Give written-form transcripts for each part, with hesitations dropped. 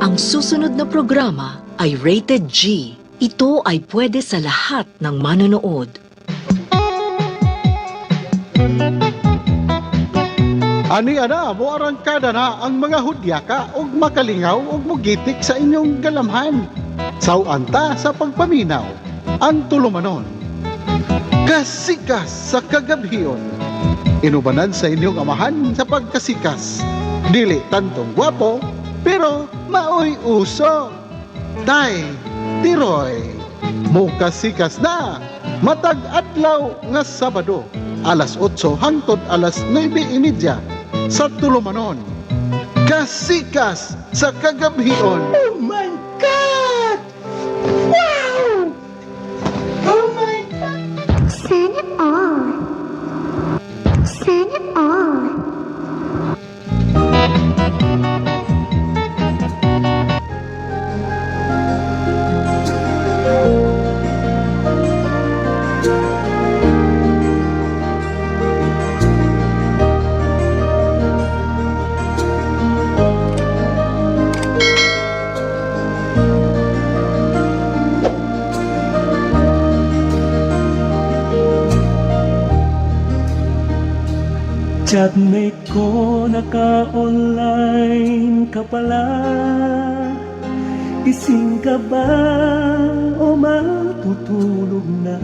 Ang susunod na programa ay rated G. Ito ay pwede sa lahat ng manonood. Ani ana, moarangkada na ang mga hudyaka ug makalingaw ug mugitik sa inyong galamhan. Saw-an ta sa pagpaminaw, ang tulumanon. Kasikas sa kagabhion. Inubanan sa inyong amahan sa pagkasikas. Dili tantong gwapo, pero maoy uso. Tay, Tiroy, mukasikas na. Matag adlaw nga Sabado, alas 8 hangtod alas 9:30 sa Tulumanon. Kasikas sa kagabhion. Oh my God! Wow! Oh my God! Sana all. Sana all. Chatmate ko, naka-online ka pala. Gising ka ba o matutulog na?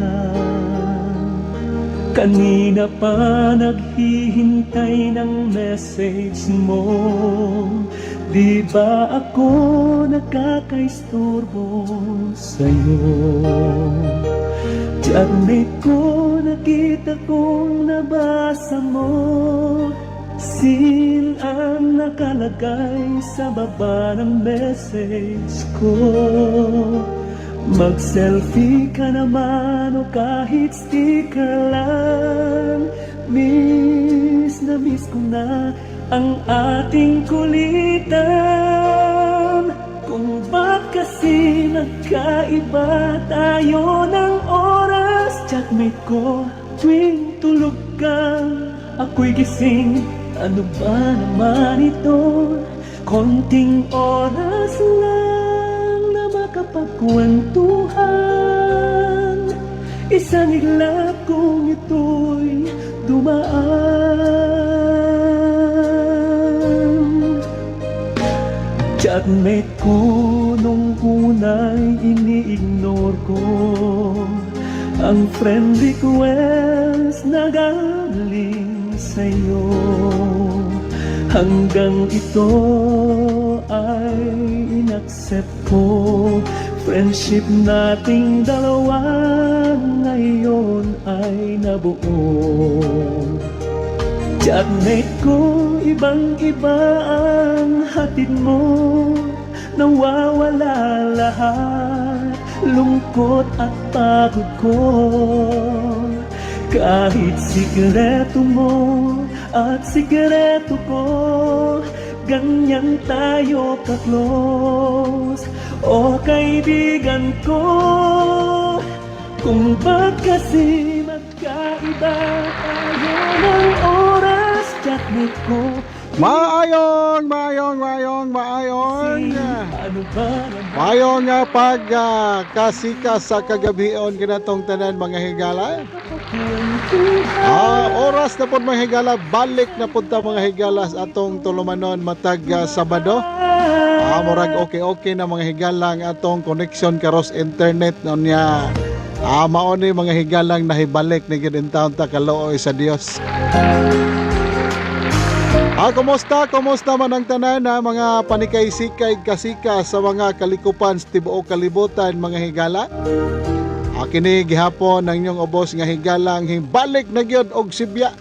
Kanina pa naghihintay ng message mo. Di ba ako nakakaistorbo sa'yo? Chatmate ko, nakita kong nabasa mo. Seen ang nakalagay sa baba ng message ko. Mag-selfie ka naman o kahit sticker lang. Miss na miss ko na ang ating kulitan. Kung ba't kasi nagkaiba tayo ng oras. Chatmate ko, tuwing tulog ka, ako'y gising. Ano ba naman ito? Konting oras lang na makapagkwentuhan. Isang iglap kung ito'y dumaan. Chatmate ko, nung una'y ini-ignore ko ang friend request na galing sa'yo. Hanggang ito ay inaccept ko. Friendship nating dalawa ngayon ay nabuo. Chatmate ko, ibang-iba ang hatid mo. Nawawala lahat, lungkot at pagod ko. Kahit sikreto mo at sikreto ko, ganyan tayo ka-close. O kaibigan ko, kung ba't kasi magkaiba tayo ng oras. Chatmate ko. Maayong, maayong, maayong, maayong. Ano ba naman? Maayong pag kasikas sa kagabion kinatong tanan, mga higala. Oras na po, mga higala, balik na po ta, mga higala, sa atong tulumanon matag Sabado. Murag okay okay na, mga higala, ang atong connection karos internet niya. Mao ni, mga higalang, nahibalik ni gid taon ta, kaluoy sa Dios. Kumusta? Kumusta man ang tanan na mga panikay-sikay kasika sa mga kalikupan sa tibuok kalibutan, mga higala? Kini gihapon ang inyong ubos nga higalang hibalik na gyud og sibya.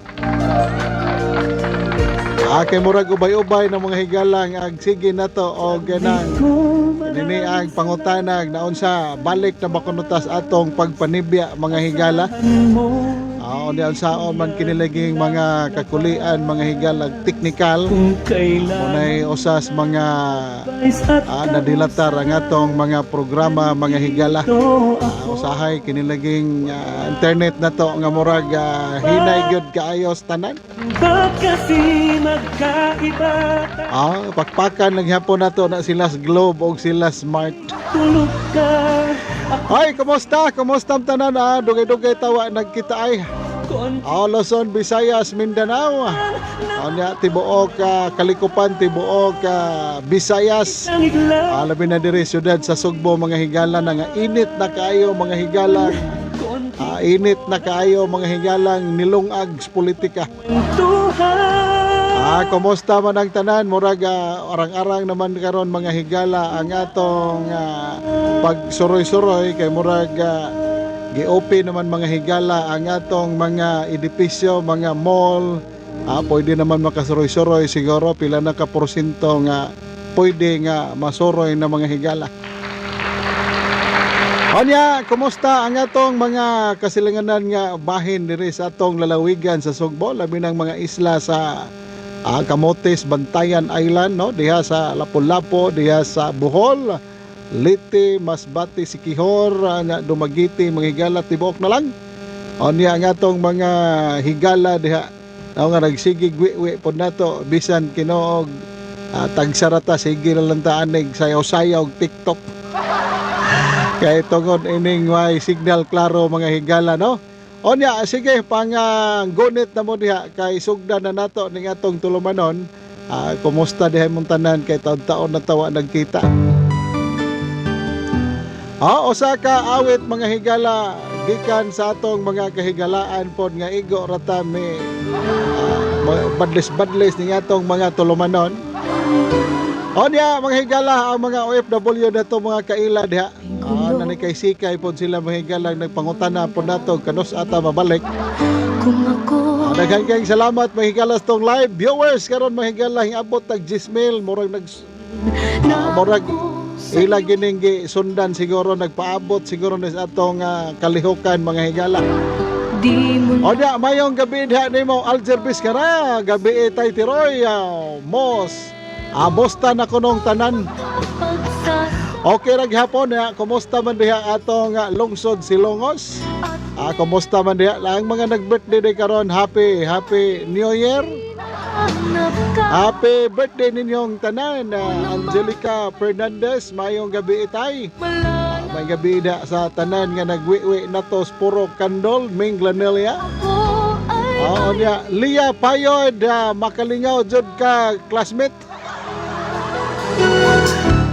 Kay murag ubay-ubay ng mga higalang ag sige na to og ganang nini ang pangutanag naunsa, balik na ba kuno tas atong pagpanibya, mga higala? Unya unsaon man kinilaging mga kakulian, mga higala, technical. Kung kailan Munay usas mga advice at nadilatar ang atong mga programa, mga higala. ito Usahay kinilaging internet na to nga murag hinay gyud kaayos tanan. Ba't kasi magkaiba tayo? Pakpakan lang hapon nato na sila sa Globe og sila Smart. Tulog ka. Ay, kumusta? Kumusta ang tanan? Dugay-dugay tawa nagkita ay. Konti Luzon, Visayas, Mindanao. Unya tibuok Kalikupan, tibuok Visayas. ang igla. Labi na diri syudad sa Sugbo, mga higala, na nga init na kaayo, mga higala. Konti Init na kaayo, mga higalang, nilungag sa politika. kwentuhan. Kumusta man ang tanan? Murag arang-arang naman karon, mga higala, ang atong pagsuroy-suroy kay murag gi-open naman, mga higala, ang atong mga edipisyo, mga mall. Pwede naman makasuroy-suroy siguro, pila na ka porsyento nga pwede nga masuroy na, mga higala. Onya, kumusta ang atong mga kasilinganan nga bahin diri sa atong lalawigan sa Sugbo, labi ng mga isla sa Camotes, Bantayan Island, no? Diha sa Lapu-Lapu, diha sa Bohol, Leyte, Masbate, Siquijor, nga Dumaguete, mga higala, tibuok na lang. Onya ang atong mga higala diha no, nga nagsigig wi-wi pod nato bisan kinoog tagsarata, sige na lang taanig sayaw-sayaw TikTok kay tungod ining way signal klaro, mga higala, no. Onya sige, pang gunit na mo diha kay sugdan na nato ning atong tulumanon. Kumusta diha imong tanan kay taon-taon na tawa nagkita. Usa ka awit, mga higala, gikan sa atong mga kahigalaan pod nga igo rata mi badlis-badlis ning atong mga tulumanon. Onya, mga higala, ang mga OFW na to, mga kaila diha. Nani kay sikay pod sila, mga higala, nagpangutana pod nato kanus ata mabalik. Kung ako Daghan kayong salamat, mga higala, sa tong live viewers karon, mga higala, hingabot tag 10,000, murag nag murag ila gining gi sundan siguro, nagpaabot siguro ni sa atong kalihukan, mga higala. Di mo Onya, mayong gabi diha nimo, Alger Vizcara, gabi tay Tiroy, Mos. Bosta na kunong tanan. pagsas Okay ra gihapon ya. Kumusta man diha atong lungsod Silongos? Kumusta man diha ang mga nag-birthday day karon? Happy Happy New Year. Hanap ka. Happy birthday ninyong tanan. Angelica Fernandez, mayong gabi itay. Wala May gabi da sa tanan nga nagwiwi nato sa Puro Kandol, Ming Glanelia. ako ay Oo niya, Lia Payod, makalingaw jud ka, classmate.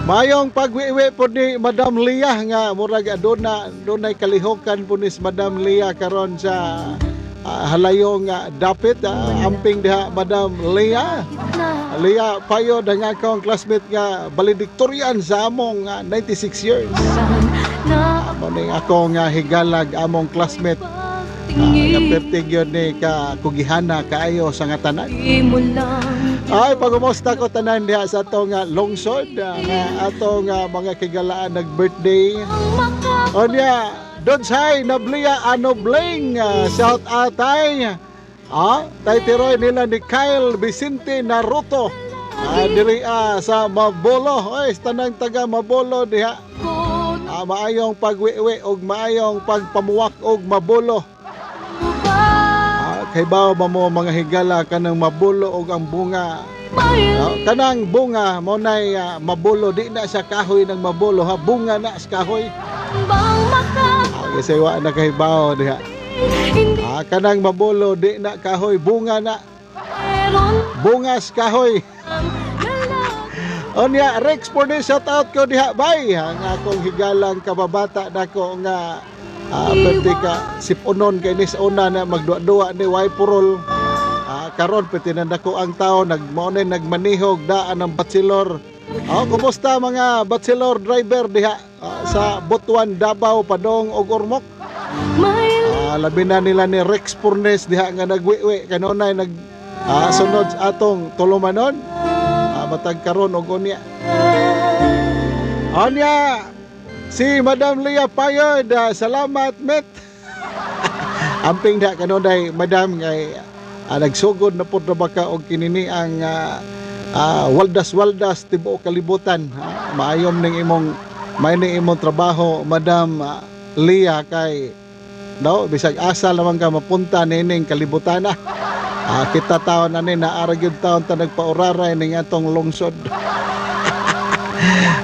Mayong pagwiwi po ni Madam Lia nga murag aduna dunay kalihokan po ni Madam Lia karon sa halayong dapit, amping diha, Madam Lia. Na Lia Payod ang akong classmate nga valedictorian sa among 96 years. Na Amo ning akong higalag, among classmate nga pagtingin pertig yun ni ka kugihana kaayo sa nga tanan. Di mo lang Ay, pagumusta ko tanan diha sa atong lungsod nga atong mga kigalaan nag-birthday. maka Onya, Donshay Nablia Ano Bling, shout out ay. Tay Tiroy nila ni Kyle Vicente Naruto. Diri sa Mabolo. Oy, tanang taga Mabolo diha. Ko Maayong pagwiwi og maayong pagpamuwak og Mabolo. ba Kay bawo ba mo, mga higala, kanang mabulo og ang bunga? May Kanang bunga mo nay mabulo, di na sa kahoy ng mabulo ha, bunga na sa kahoy. Bang maka Kasi wa na kahibaw diha. Hindi Kanang mabulo di na kahoy, bunga na, meron bunga sa kahoy. ang lalaki. Onya Rex Porne, shout out ko diha bay. Ang akong higalang kababata nako nga perti ka sipunon kay nis una na magduwa-duwa ni way purol. Karon pati na dako ang tao nagmao na nagmanihog daan ang bachelor. Kumusta mga bachelor driver diha sa Butuan, Davao, Padong ug Ormoc? May Labi na nila ni Rex Purnes diha nga nagwiwi kanunay nag sunod sa atong tulumanon. Matag karon og unya. Onya si Madam Leah Payod, salamat met. Amping da kanunay, madam, kay nagsugod na pod na baka og kinini ang waldas-waldas tibuok kalibutan. Ha? Maayom ning imong may ning imong trabaho, Madam Leah, kay no bisag asa lamang ka mapunta nining kalibutan na. Kita taon na ni naara gyud taon ta nagpauraray ning atong lungsod.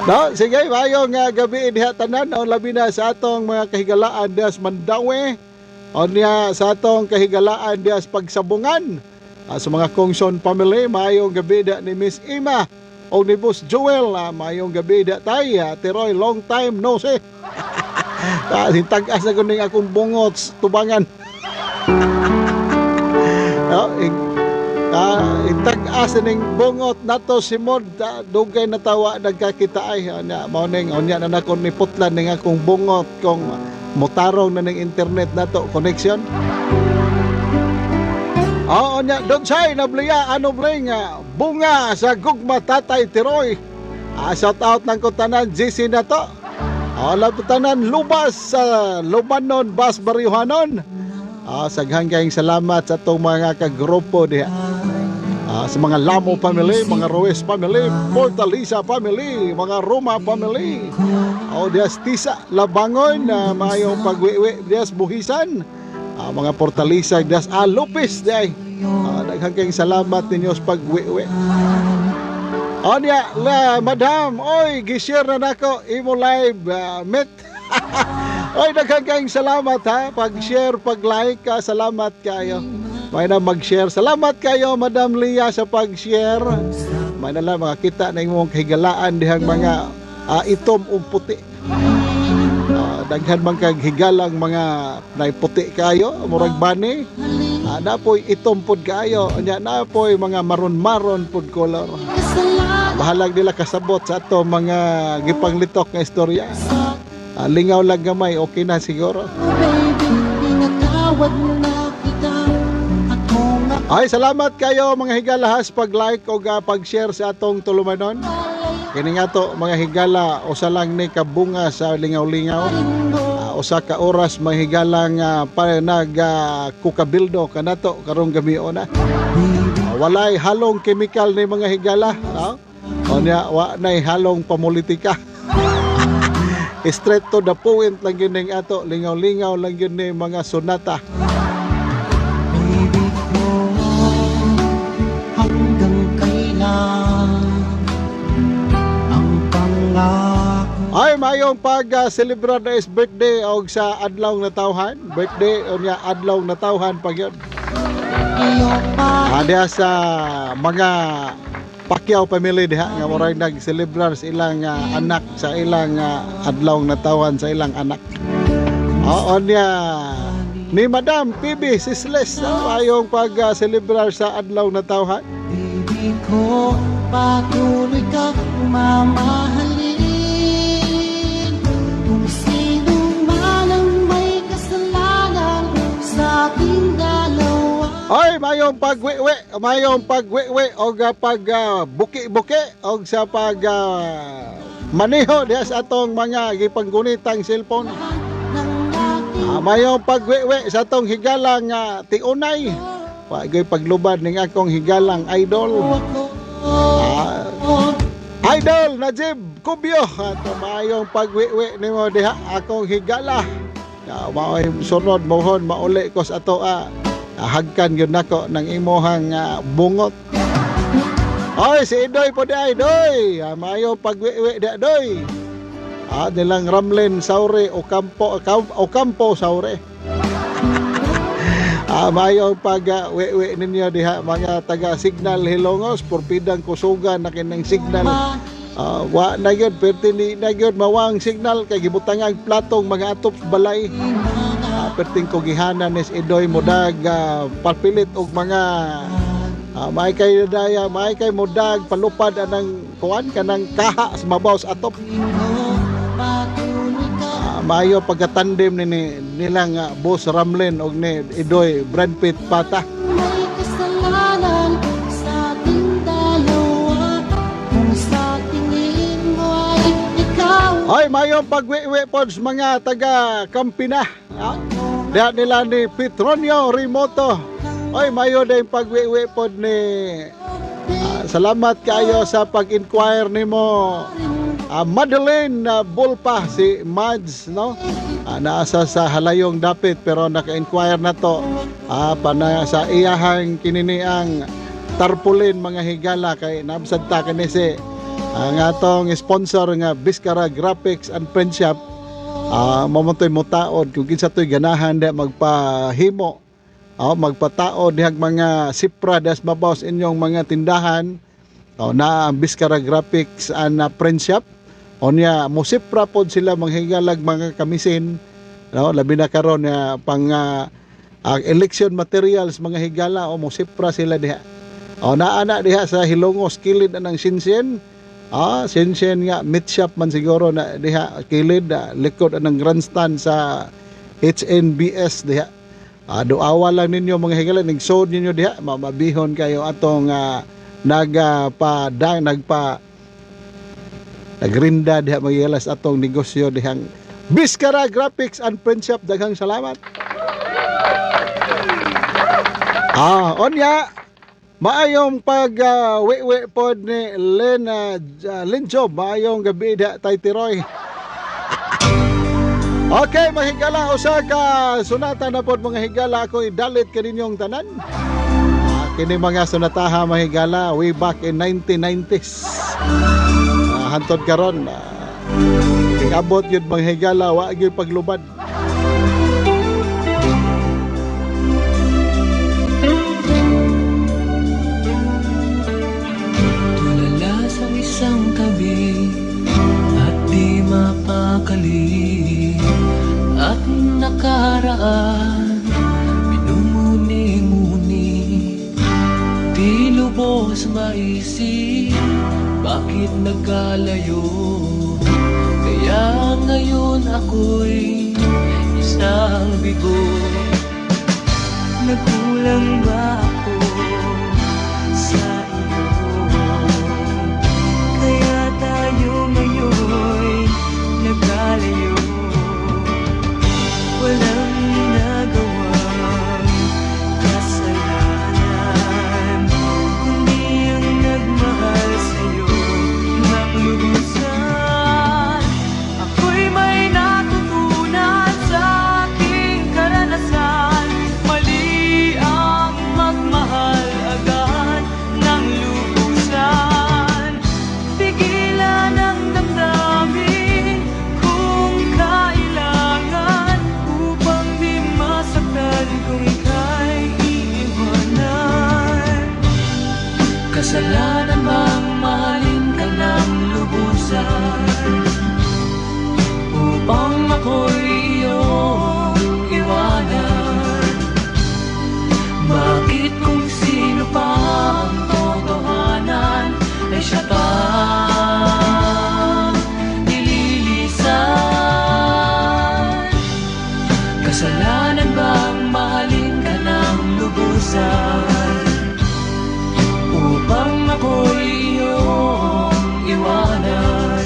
No, sige, maayong gabi diha tanan, no, labi na sa atong mga kahigalaan diha sa Mandaue. O niya sa atong kahigalaan diha sa Pagsabungan. Sa mga Kongson family, maayong gabi diha ni Miss Ima o ni Boss Joel. Maayong gabi diha tay. Tiroy, long time no see. Tag-as na ko ning akong bungot sa tubangan. No, itag-as ning bungot nato si Mod, dugay na tawa nagkakita ay nya mao ning unya na nako ni putlan ning akong bungot kung motarong na ning internet nato connection. Oo nya Donsay nabliya ano bling bunga sa gugma Tatay Tiroy. Shout out ng ko tanan GC na to. Wala po tanan lubas sa Lubanon Bas Baryuhanon. Saghang kayong salamat sa atong mga kagrupo diha. Sa mga Lamo family, mga Ruiz family, Fortaleza family, mga Roma family. O dias Tisa Labangon na maayong pagwiwi dias Buhisan. Mga Fortaleza dias Lopez diay. Daghang kayong salamat ninyo sa pagwiwi. O niya, la, madam, oy, gi-share na nako imo live met. Oy, daghang kayong salamat ha. Pag-share, pag-like ka, salamat kayo. May na mag-share. Salamat kayo, Madam Leah, sa pag-share. May na lang makakita na imong kahigalaan dihang mga itom ug puti. Daghan man kag higalang mga naiputi kayo, murag bani. Napoy itom pod kayo, nya napoy mga maron-maron pod color. Bahalag nila kasabot sa ato mga gipanglitok nga istorya. Lingaw lang gamay, okay na siguro. Baby, pinatawad mo na kita. Ako nga. Ay, salamat kayo mga higalahas pag-like o pag-share sa atong tulumanon. Kini nga to mga higala, usa lang ni kabunga sa lingaw-lingaw. Usa ka oras mga higala nga pa nag kukabildo kanato karong gabi na. Walay halong chemical ni mga higala, no? O niya, wa nay halong pamulitika. Straight to the point lang yun ning ato, lingaw-lingaw lang yun ni mga sonata. Baby ko, hanggang kailan ang pangako? Ay, mayong pag-celebrar na is birthday og sa adlaw natawhan. Birthday o niya adlaw natawhan pag yun. Iyo pa Diha sa mga Pacquiao family diha nga murag nag-celebrar sa ilang anak sa ilang adlaw natawhan sa ilang anak. Oo niya ni Madam PB Sisles, no? Ayong pag-celebrar sa adlaw natawhan. Baby ko, patuloy ka mamahalin. Kung sino man ang may kasalanan sa ating dalawa. Ay, mayong pagwiwi og pag buki-buki og sa pag maneho diha sa atong mga gipanggunitang cellphone. Ng ating Mayong pagwiwi sa atong higalang tiunay. Wa paglubad ning akong higalang idol. Ako. Idol Najib Kubyo, at mayong pagwiwi nimo diha akong higala. Ya, mao'y sunod mohon mauli ko sa ato hagkan gyud nako ng imuhang bungot. Oy, si Idoy po di ay, Doy. Maayo pagwiwi di Doy. Nilang Ramlin Saure Ocampo Ocampo Saure. Maayo pag wiwi ninyo diha mga taga Signal Hilongos, porpidang kusugan na kining signal. Wa na gyud perti ni na gyud mawang signal kay gibutangang platong mga atop balay. Perting kugihanan ni Idoy mudag papilit og mga may kay daya may kay mudag palupad anang kuan kanang kaha sa mabaw sa atop. Maayo pagkatandem ni nilang Boss Ramlin og ni Idoy Brad Pitt Pata. May kasalanan sa ating dalawa. Kung sa tingin mo ay ikaw Ay, mayong pagwiwi pod sa mga taga Kampina. Ako. Diha nila ni Petronio Remoto. Oy, mayo din pagwiwi pod ni salamat kayo sa pag-inquire nimo, Madeleine Bulpa, si Mads, no? Naasa sa halayong dapit pero naka-inquire na to pana sa iyahang kininiang tarpaulin, mga higala, kay nabsad ta kini si ang atong sponsor nga Biskara Graphics and Print Shop. Mao man to'y mutaod kung kinsa to'y ganahan di magpahimo, magpataod dihag mga sipra das babaw sa inyong mga tindahan. Oh, na ang Biskara Graphics and Print Shop. Onya musipra pod sila, mga higalag, mga kamisin, no? Labi na karon nga pang election materials, mga higala, o musipra sila diha. O naa na diha sa Hilongos, kilid anang Sinsin. Sinsin nga meat shop man siguro na diha kilid, likod anang grandstand sa HNBS diha. Duawa lang ninyo, mga higala, nigsood ninyo diha, mamabihon kayo atong nagpa nagpa nagrinda diha, mga higala, sa atong negosyo dihang Biskara Graphics and Print Shop. Daghang salamat. Onya maayong pag wi pod ni Len Len Job. Maayong gabi diha tay Tiroy. Okay, mga higala, usa ka sunata na pod, mga higala, ako idalit kaninyong tanan. Kini mga sunataha, mga higala, way back in 1990s. Hantod karon, abot yun, mga higala, wa gyud paglubad. Tulala sa isang tabi at di mapakali. At nakaraan, minumuni-muni. Di lubos maisip, bakit nagkalayo? Kaya ngayon ako'y isang bigo. Nagkulang ba ako sa iyo? Kaya tayo ngayon'y nagkalayo. Walang nagawang kasalanan kundi ang nagmahal sa'yo ng lubusan. Ako'y may natutunan sa aking karanasan. Mali ang magmahal agad ng lubusan. Pigilan ang damdamin kung kailangan upang di masaktan kung ika'y iiwanan. Kasalanan bang mahalin ka ng lubusan upang ako'y iyong iwanan? Bakit kung sino pa ang totohanan ay siya pa nililisan? Kasalanan bang mahalin ka ng lubusan upang ako'y iyong iwanan?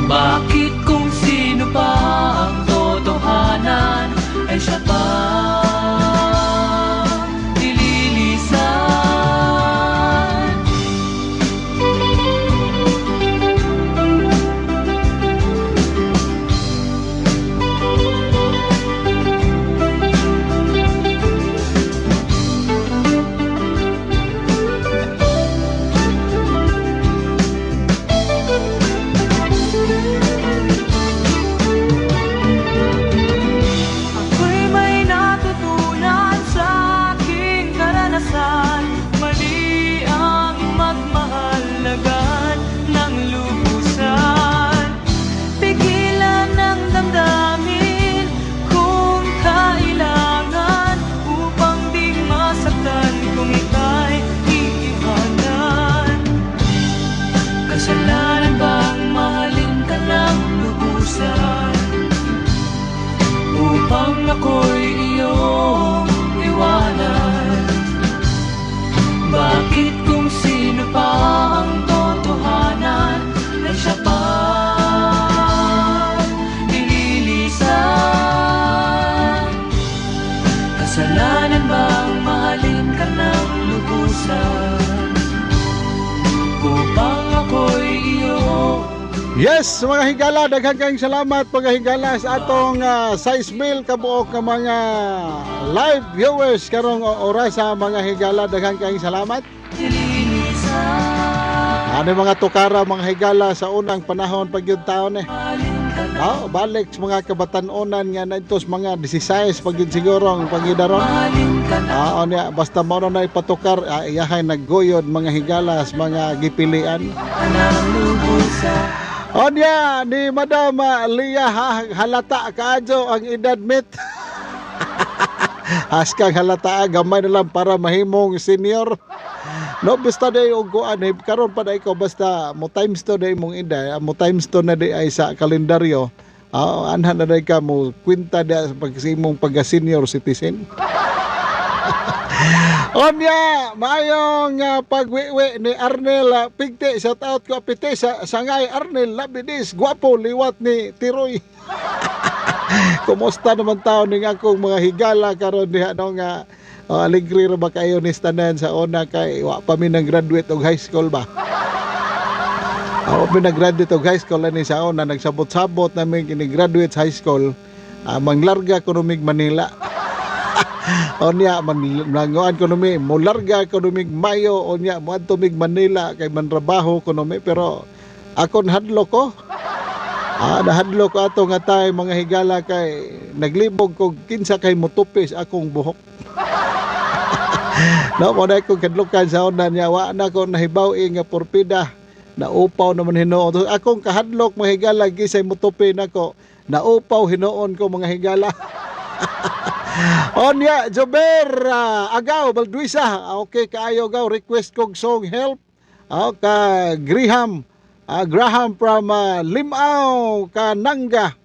Bakit kung sino pa ang totohanan ay siya pa nililisan? Ako'y may natutunan sa aking karanasan. Mali ang magmahal agad ng lubusan. Pigilan ang damdamin kung kailangan upang di masaktan kung ika'y iiwanan. Kasalanan bang mahalin ka ng lubusan upang ako'y iyong iwanan? Yes, mga higala, daghan kayong salamat, mga higala, sa atong 6 mil kabuok nga mga live viewers karong orasa, mga higala, daghan kayong salamat. Ano yung mga tukara, mga higala, sa unang panahon pag yung taon eh. Oh, balik sa mga kabatan-onan nga naadto sa mga 16 pag yun siguro ang pangidaron. Ah, niya, basta mo na ipatukar, iyahay nagguyod, mga higala, sa mga gipilian. Onya ni Madam Lia ha, halata kaadyo ang edad mit. Askang halata, gamay na lang para mahimong senior. No, basta day og kuan eh, karon pa day ko basta mo times to day mong edad, mo times to na day ay sa kalendaryo. Ah, anhan na day ka mo kwenta da sa pag imong pagka senior citizen. Onya, maayong pagwiwi ni Arnel Pigte. Shout out ko apite sa Sangay Arnel Labidis, gwapo liwat ni Tiroy. Kumusta naman taon ning akong mga higala karon diha, no, nga aligre ra ba kayo ni tanan sa una kay wa pa mi nang graduate og high school ba? Ako mi nag-graduate og high school ani sa una, nagsabot-sabot namin kini graduate sa high school. Manglarga ko mig Manila. Onya man nanguan ko mi molarga ko mig Mayo, onya moadto mig Manila kay mantrabaho ko mi, pero akon hadlo ko. Nahadlo ko ato nga tay, mga higala, kay naglibog ko kinsa kay mutupis akong buhok. No, mo na ko kadlukan sa una niya, wa na ko nahibaw nga porpida. Naupaw naman hinuon. Akong kahadlok, mga higala, kinsay mutupi nako. Naupaw hinuon ko, mga higala. Onya, Jober, Agaw, Balduisa. Okay, kaayo gaw, request kog song "Help". Ka Graham, Graham from Limao, Kananga.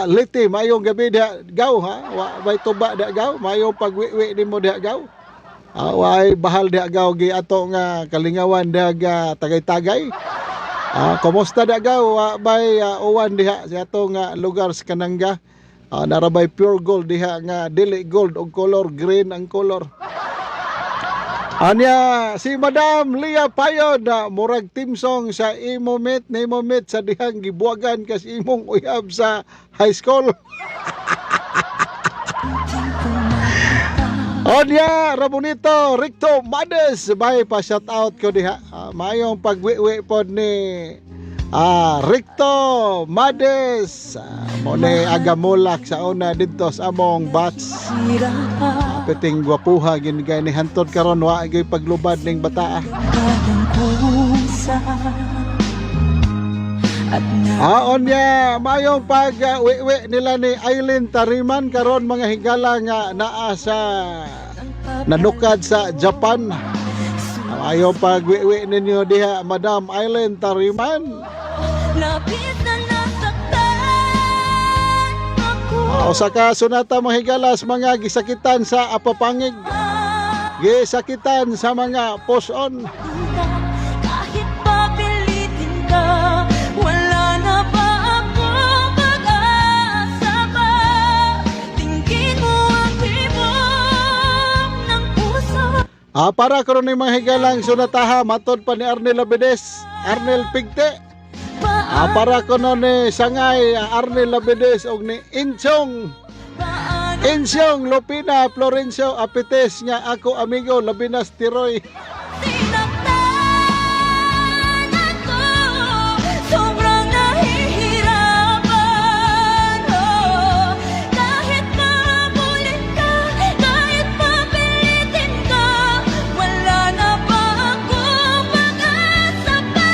Liti, maayong gabi diha gaw ha. Wa may tuba diha gaw, maayong pagwiwi nimo diha gaw. Waay bahal diha gaw gi ato nga kalingawan diha ga tagay-tagay. Kumusta diha gaw? Wa bay uwan diha sa ato nga lugar sa Kananga? Narabay pure gold diha nga dili gold og color green ang color. Anya si Madam Lia Payod na murag theme song sa imo met na imo met sa dihang gibuwagan kas imong uyab sa high school. Onya Ramonito Recto Mades bay pa shout out ko diha. Maayong pagwiwi pod ni Recto Mades. Mo ni agamulak sa una didto sa among batch. Piting gwapuha gini ni hantod karon wa gyud paglubad ning bataa. Onya, maayong pag wiwi nila ni Eileen Tariman karon, mga higala, nga naa sa nanukad sa Japan. Maayong pagwiwi ninyo diha, Madam Eileen Tariman. Labis na nasaktan ako. Usa ka sonata, mga higala, sa mga gisakitan sa apapangig. Gisakitan sa mga poson. Kahit papilitin ka, wala na ba akong pag-asa pa? Tingin mo ang tibok ng puso. Para karon ni mga higalang sonataha matod pa ni Arnel Labedes, Arnel Pigte. Para kuno ni Sangay Arnel Labedes og ni Inchong Paano Insyong Lupina Florencio Apites nga ako amigo Labinas Tiroy. Sinaktan ako? Sobrang nahihirapan, oh. Kahit mahabulin ka, kahit papilitin ka, wala na ba akong pag-asa pa?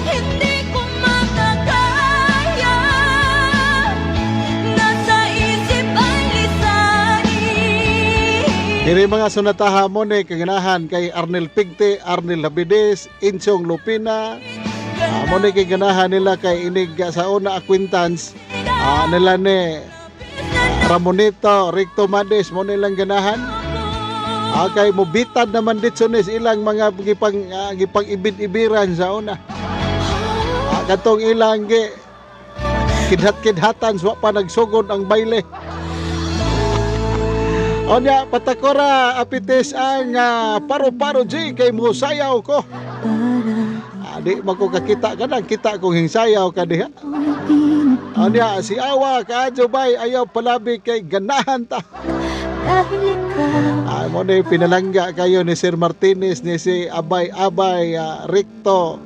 Hindi ko makakaya. Nasa isip ay lisanin. Kini mga sonataha mo ni kaganahan kay Arnel Pigte, Arnel Labides, Insyong Lupina. Mo ni kay ganahan nila kay inig sa una acquaintance nila ni Ramonito, Recto Mades mo nilang ganahan. Kay mubitad naman dito ni ilang mga gipang ibid-ibiran sa una. Katong ilang gi kidhat-kidhatan wa pa nagsugod ang bayle. Onya patakora apites ang Paro-Paro G kay musayaw ko. Di man ko kakita ka nang kita kong hingsayaw ka diha. Anya si Awa kaadyo bay, ayaw palabi kay ganahan ta. Dahil ikaw Mo na yung pinalangga kayo ni Sir Martinez, ni si Abay Abay Recto,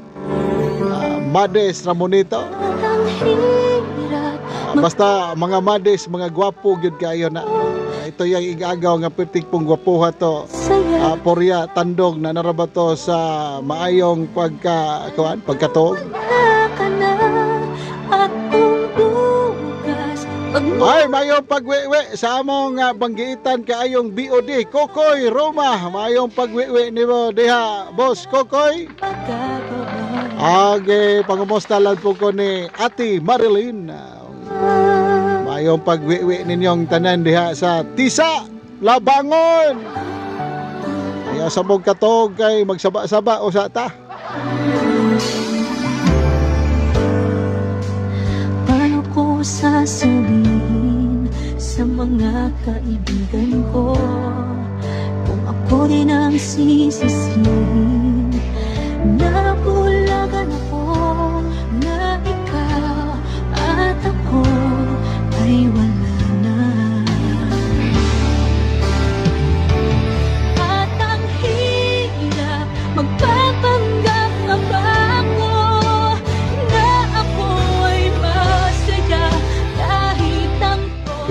Mades Ramonito. Ang hirap Basta mga Mades, mga gwapo gyud kayo na. Ito yung igagaw nga pertik pong gwapuha to. Saya Porya tandog na narabato sa maayong pagka kuan pagkatuog. Wala ka na. At kung bukas pag Ay, mayong pagwiwi sa among banggiitan kaayong BOD Kokoy Roma. Mayong pagwiwi nimo diha, Boss Kokoy. Magagawa Age, pangumusta lang po ko ni Ate Marilyn. Mayong pagwiwi ninyong tanan diha sa Tisa, Labangon. Ayaw sa mong katog kay magsaba-saba o sa ta. Paano ko sasabihin sa mga kaibigan ko kung ako din ang sisisihin na bulagan ako, na ikaw at ako ay wala na? At ang hirap, magpapanggap na ba ako na ako ay masaya kahit ang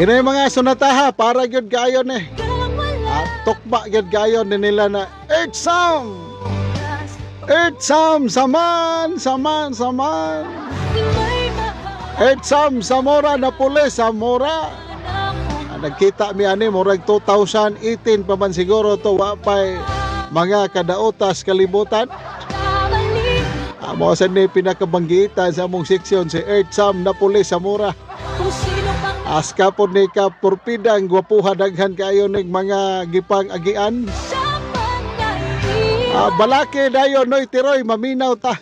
Kini mga sonataha para gyud kayo ni. kang wala At tukba gyud kayo ni nila na Earth Song. oras Earth Sam Saman Saman Saman. Di may mahal Earth Sam Zamora na pulis Zamora. na ako Nagkita mi ani murag 2018 pa man siguro to, wa pay mga kadautas kalibutan. Kamali Mao sa ni pinakabanggitan sa among seksyon si Earth Sam Napoles Zamora. kung sino pang Aska po ni ka purpidang gwapuha, daghan kayo ning mga gipang agian. Siya pang naiiwan. Balake dayon noy tiroy, maminaw ta.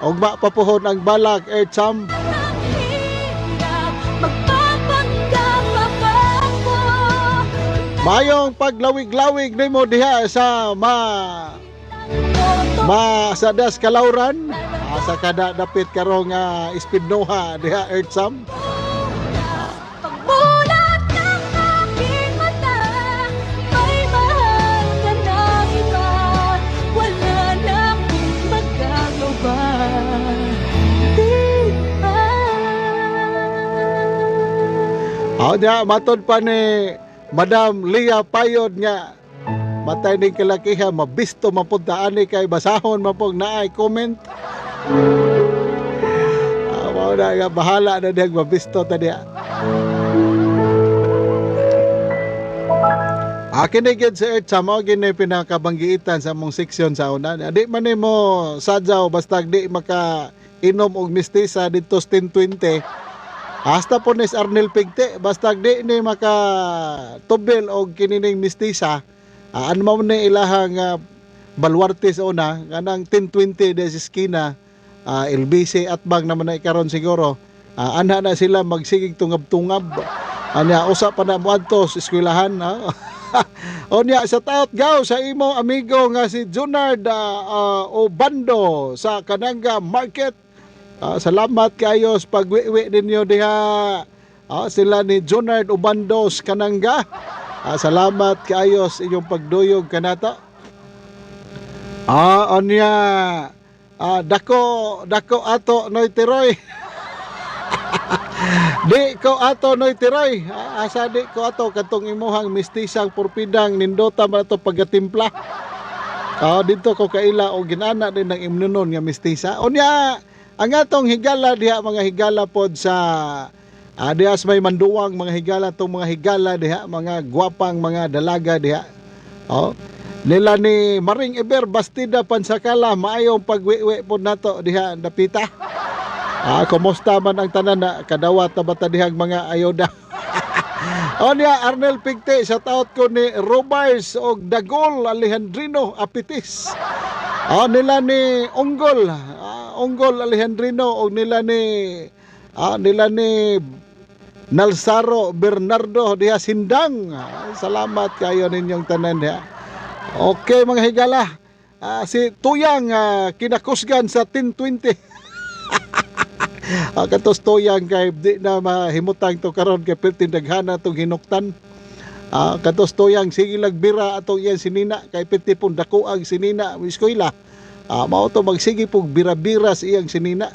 Ugma pa puhon ang balak, Earth Sam. Ang hirap, magpapanggap pa ba ako Mayong paglawig-lawig nimo diha sa ma ma sa das Kalauran. Sa kada dapit karong Ispidnoha diha, Earth Sam. Pagmulat ng aking mata, may mahal ka na iba. Wala na akong magagawa. Di ba? Diha matod pa ni Madam Lia Payod nga matay ning kalakiha mabisto mapunta ani kay basahon mapog naay comment. Mao na nga bahala na dihang mabisto ta diha. Akin ni gyud sa Earth sa mao gini pinakabanggiitan sa among seksyon sa una. Di man nimo sadyaw basta di maka inom og mistisa didto sa 1020. Hasta po ni Arnel Pigte, basta di ni maka tubil og kinining mistisa, ano man ni ilahang baluarte sa una, kanang 1020 de sa eskina, LBC at bang naman na ikaron siguro. Anha na sila magsigig tungab-tungab. Anya usa pa na moadto sa eskwelahan. Ha? Onya sa out gaw sa imo amigo nga si Junard Obando sa Kananga Market. Salamat kayo sa pagwiwi ninyo diha. Sila ni Junard Obando sa Kananga. Salamat kayo sa inyong pagduyog kanata. Onya dako dako ato noy tiroy. Di ko ato noy tiroy. Asa di ko ato katong imuhang mistisang purpidang nindota man ato pagatimpla. Dito ko kaila o ginana din ng imnunon nga mistisa. Unya, ang atong higala diha, mga higala pod sa diha sa may Manduwang, mga higala tong mga higala diha, mga gwapang mga dalaga diha. Oh. Nila ni Maring Eber Bastida Pansakala, maayong pagwiwi pod nato diha dapita. Kumusta man ang tanan na kadawat na bata dihang mga ayoda. Onya Arnel Pigte, shout out ko ni Robars og Dagol Alejandrino Apitis. Nila ni Unggol, Unggol Alejandrino og nila ni Nalsaro Bernardo diha Sindang. Salamat kayo ninyong tanan diha. Okay mga higala. Si Tuyang kinakusgan sa 10:20. Katos Tuyang kay di na mahimutang to karon kay perting daghana tong hinuktan. Katos Tuyang sige lag bira atong iyang sinina kay perti pong dako ang sinina eskwela. Mao to magsige pong bira-bira sa iyang sinina.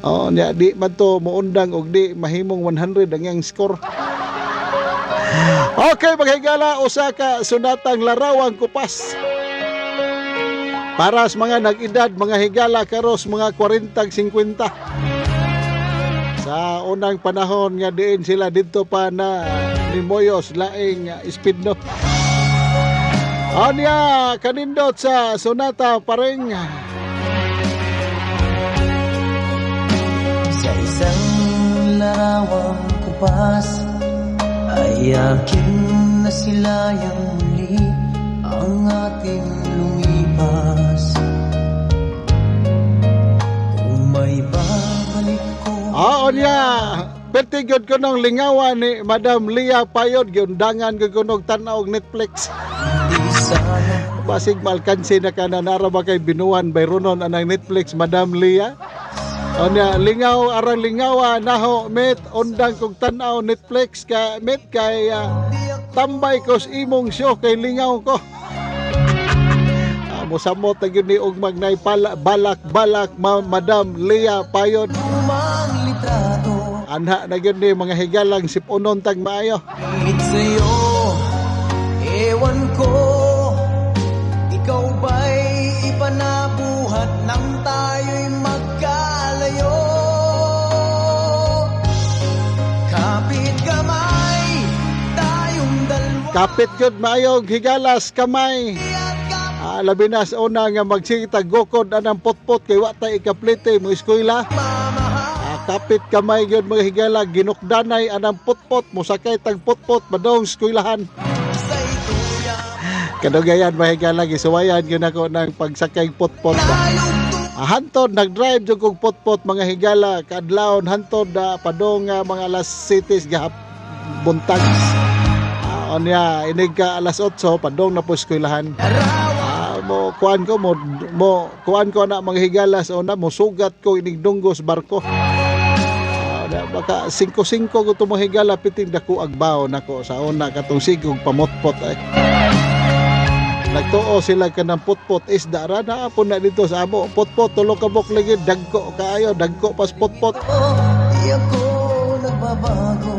Oh, niya di man to moundang og di mahimong 100 ang iyang score. Okay, mga higala, usa ka sunatang Larawang Kupas. Para sa mga nag-edad, mga higala karos mga 40 50. Sa unang panahon nga diin sila didto pa na ni Moyos laing speed no. Anya kanindot sa sonata pareng. Sa isang larawang kupas ay aking nasilayang muli ang ating lumipas. Kung may babalik ko. Ah, onya, perti gyud ko nung lingawan ni Madam Lia Payod, giundangan gyud ko nog tan-aw og Netflix. Hindi sana. Basig malkansi na ka na nara ba kay binuan bayronon anang Netflix, Madam Lia. Onya, lingaw arang lingawa naho met undang kog tan-aw Netflix ka met kay tambay ko sa imong show kay lingaw ko. Mosamot na gyud ni og magnay pala, balak balak Madam Lia Payod. Lumang litrato. Anha na gyud ni mga higalang sipunon tag maayo. Hingit sa'yo, ewan ko, ikaw ba'y iba na buhat nang tayo'y magkalayo? Kapit kamay, tayong dalawa. Kapit gyud maayo higalas kamay. At Labi na sa una nga magsigitag gukod anang potpot kay wa tay ikaplite mo eskwela. kapamahal. Kapit kamay gyud mga higala ginukdanay anang potpot mosakay tag potpot padong eskwelahan. Sa ituyang Kadugayan mga higala gisuwayan gyud nako ng pagsakay potpot. tayong Hantod nagdrive jud kog potpot mga higala kaadlawon hantod padong mga alas 7 gahap buntag. Unya inig ka alas 8 padong na po eskwelahan. larawan. Mo kuan ko mo mo kuan ko na mga higala sa una mo sugat ko inig dunggos barko. Na, baka 5-5 ko to mga higala piting dako agbaw nako sa una katong sigog pamotpot ay. Nagtuo sila kanang putpot isda ra na po na dito sa amo. Putpot tulo ka buok lagi dagko kaayo dagko pas putpot. Di ako nagbabago.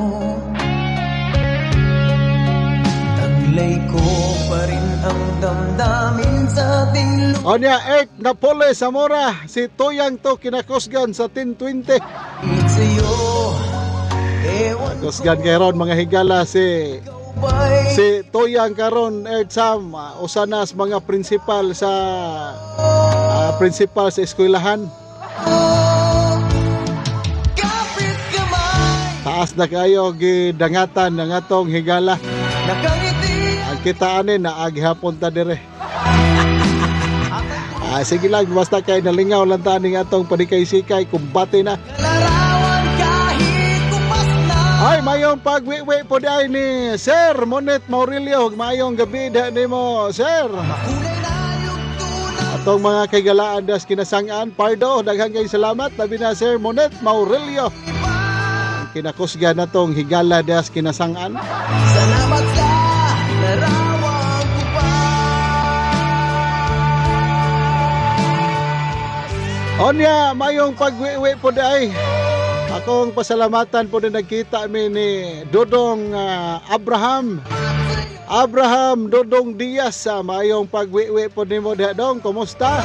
Taglay ko pa rin ang damdamin sa ating Onya Earth Napole Zamora si Toyang to kinakusgan sa 10:20. lupit sa'yo. Ewan Kusgan kay ron mga higala si ko ba'y si Toyang karon Earth Sam usa na sa mga principal sa principal sa eskwelahan. Kapit kamay. Taas na kayo gidangatan ng atong higala. Nakangiti. Ang kita ani na aghapon ta dire. Sige lang basta kay nalingaw lang ta ning atong panikay-sikay kumbate na. Larawan kahit kupas na. Ay, mayong pagwiwi po di ay ni Sir Monet Maurilio. Mayong gabi da nimo, Sir. Kulay na yugto na. Atong mga kaigalaan das kinasangaan, Pardo, daghang kay salamat. Labi na Sir Monet Maurilio. Kinakusga na tong higala das kinasangaan. Salamat sa larawang kupas. Onya, mayong pagwiwi po di ay. Akong pasalamatan po din nagkita mi ni Dodong Abraham. Abraham Dodong Diaz sa mayong pagwiwi po nimo diha dong. Kumusta?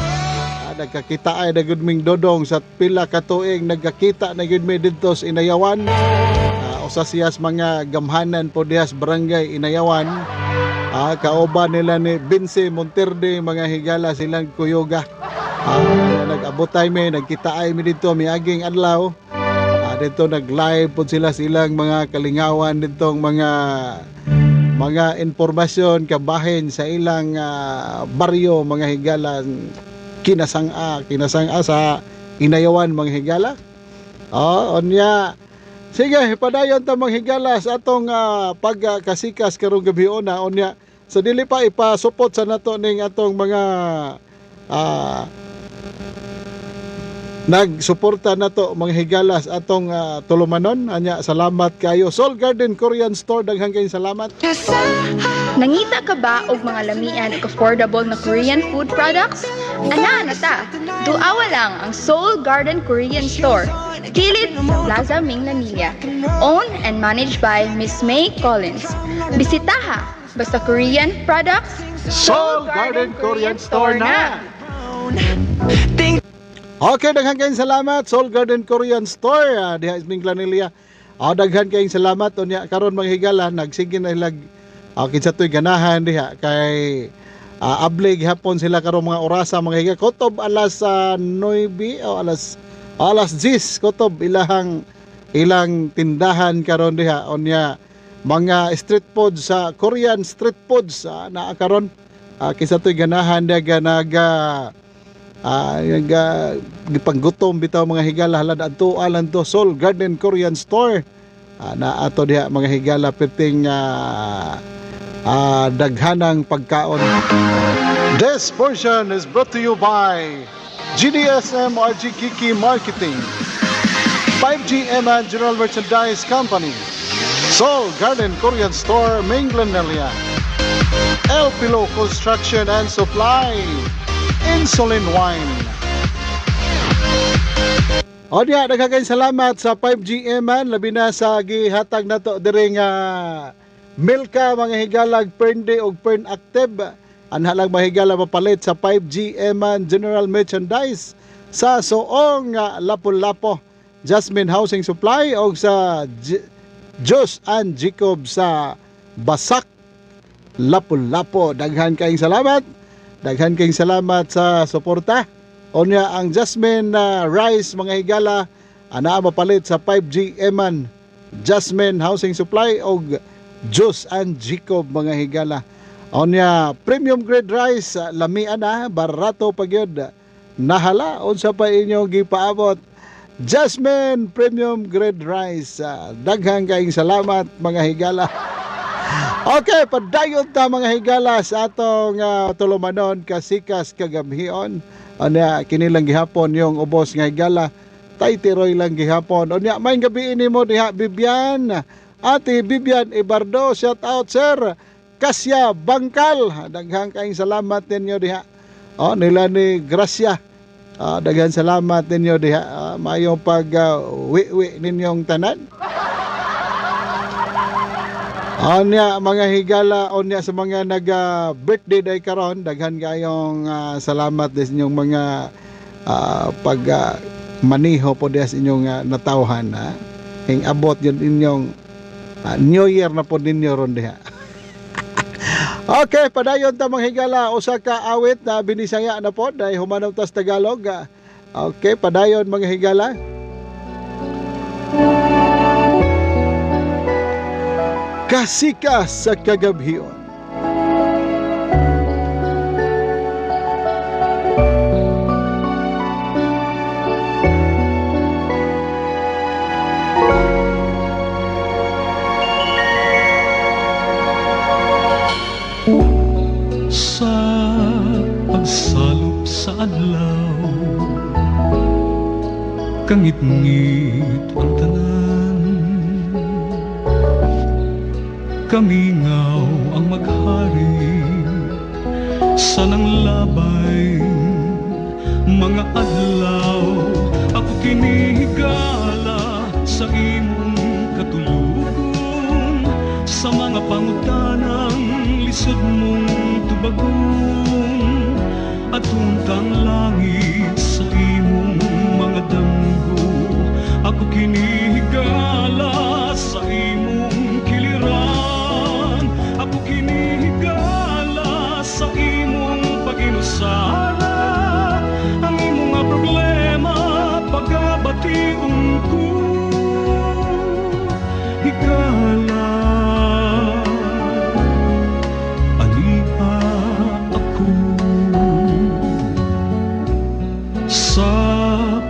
Nagkakita ay na gud ming Dodong sa pila ka tuig nagkakita na gud mi didto sa Inayawan. Usa siya sa mga gamhanan po diha sa barangay Inayawan. Kauban nila ni Vince Monterde mga higala silang kuyuga. Nag-abotay mi, nagkitaay mi dito miaging adlaw. Dito nag-live po sila silang mga kalingawan ditong mga impormasyon kabahin sa ilang baryo mga higala kinasang-a sa Inayawan mga higala. Oh, onya. Sige, padayon ta mga higala sa atong pagkasikas karong gabi una onya. Sa dili pa ipasupot sa nato ning atong mga Nagsuporta na to, mga higalas, atong tulumanon. Anya, salamat kayo. Soul Garden Korean Store, daghang kayong salamat. Nangita ka ba og mga lamian ug affordable na Korean food products? Ana na ta. Duawa lang ang Seoul Garden Korean Store. Kilid sa Plaza Minglanilla. Owned and managed by Miss May Collins. Bisitaha basta Korean products, Seoul Garden Korean Store na. Okay, daghan kayong salamat, Seoul Garden Korean Store diha sa Minglanilla. Daghan kayong salamat. Unya karon, mga higala, nagsige na ilag kinsa to'y ganahan diha kay abli gihapon sila karon mga orasa, mga higala, kutob alas 9 o alas 10 kutob ilahang ilang tindahan karon diha. Unya mga street food sa Korean street foods naa karon. Kinsa to'y ganahan diha naga gipanggutom bitaw, mga higala, halad adto lang to Seoul Garden Korean Store. Na ato diha, mga higala, perting daghanang pagkaon. This portion is brought to you by GDSM RG Kiki Marketing, 5G and General Merchandise Company, Seoul Garden Korean Store, Minglanilla, El Pilo Construction and Supply, Insulin Wine. O diya, daghang salamat sa 5G man, labi na sa gihatag nato diri nga Milka, mga higalag, Pernde og Pern Active. Anha lang, mga higala, mapalit sa 5G man General Merchandise sa Soong Lapu-Lapu, Jasmine Housing Supply og sa Jos and Jacob sa Basak, Lapu-Lapu. Daghan kayong salamat. Daghan kayong salamat sa suporta. Unya ang Jasmine Rice, mga higala, ana mapalit sa 5G Eman, Jasmine Housing Supply og Jos and Jacob, mga higala. Unya premium grade rice, lami ana, barato pa gyud. Nahala unsa pa inyong gipaabot. Jasmine Premium Grade Rice. Daghang kayong salamat, mga higala. Okay, padayon ta, mga higala, sa atong tulumanon Kasikas Kagabhion. Unya kini lang gihapon yung ubos nga higala. Tay Tiroy lang gihapon. Unya may gabi nimo diha, Bibian. Ate Bibian Ibardo, shout out, sir. Kasya Bangkal, daghang kayong salamat ninyo diha. Oh, nila ni Gracia. Daghan salamat ninyo diha. Maayong pag wi-wi ninyong tanan. Unya, mga higala, unya sa mga nag birthday day karon, daghan kayong salamat din sa inyong mga pag maniho po diha sa inyong natawhan ha. Ing abot yun inyong New Year na po ninyo ron diha. Okay, padayon ta, mga higala, usa ka awit na binisaya na po dahil humanaw tas Tagalog. Okay, padayon, mga higala. Kasikas sa Kagabhion. Sa pagsalop sa adlaw, kangitngit ang tanan, kamingaw ang maghari sa nanglabay mga adlaw. Ako kinihigala sa imong katulugon, sa mga pangutanang lisod mong tubagon, at untang langit sa imong mga damgo. Ako kinihigala sa imong kiliran. Ako kinihigala sa imong paginusara. Ang imong nga problema pagabation ko. Higala, ania ako sa